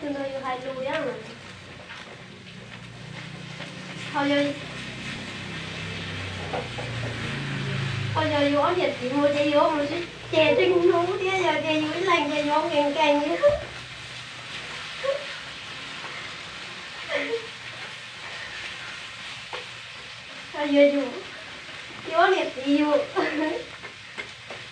Yus hais lus thiab. Ho yog, ho yog yus ob niam txiv mus ces yus mus sib ceg tseeg hnub thiab, yog tias yus ib leeg ces yus nkees nkees li. Ho yog yus, yus ob niam txiv yus,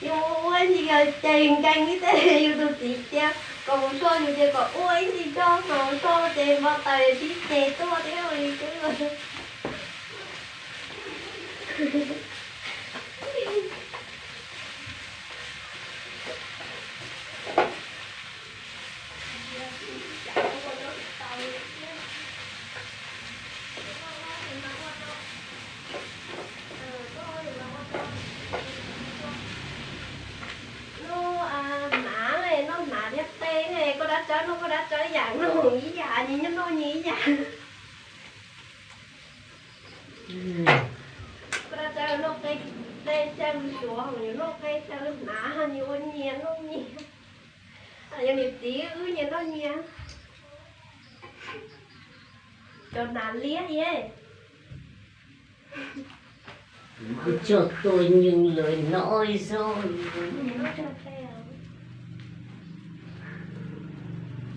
yus ua ib ntsis ces nkees li tej yus tus txiv tias kom mus soj yus ces kom ua ib ntsis tso mas mus soj ces npau taws sib ceg tuaj thiab li. Noj hnav, noj hnav thiab tej, koj dab tsawb noj koj dab tsawb ib yam, noj nyias noj nyias ib yam. Koj dab tsawb noj qe, qe xyaw suav, ho yus noj qe xyaw hnav, nyias ua nyias noj nyias. Yog niam txiv wb nyias noj nyias. Cov hnav liab thiab. Cog tua nyeeg lawm no xwb.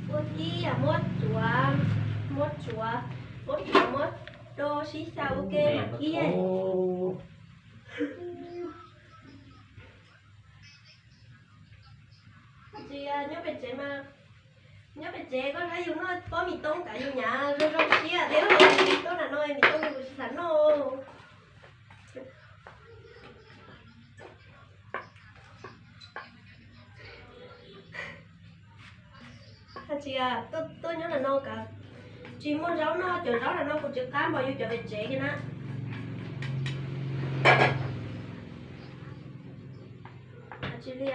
Ua tib yam muab tsuav, muab tsuav, muab tsuav muab do sib xyaw ua ke mas kib. Tsis nyob pem tsev mas, nyob pem tsev koj saib yus noj pob mis toob kav yus nyav zoo zoo siab thiab, tuaj nram no mis toob yus tsis xav noj. Tsis, tuaj nyob nram no kav, tsis muaj zaub noj, cov zaub nram no kuv tsis qab npaum yus cov pem tsev kiag na. Tsis li,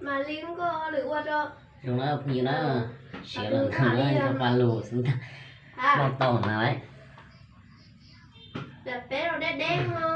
mam li nkauj lwm ua rau. Zoo na phooj ywg na, siav lawm na, cov paj lug xwb ntag, noj tau na. Peb los deb deb no.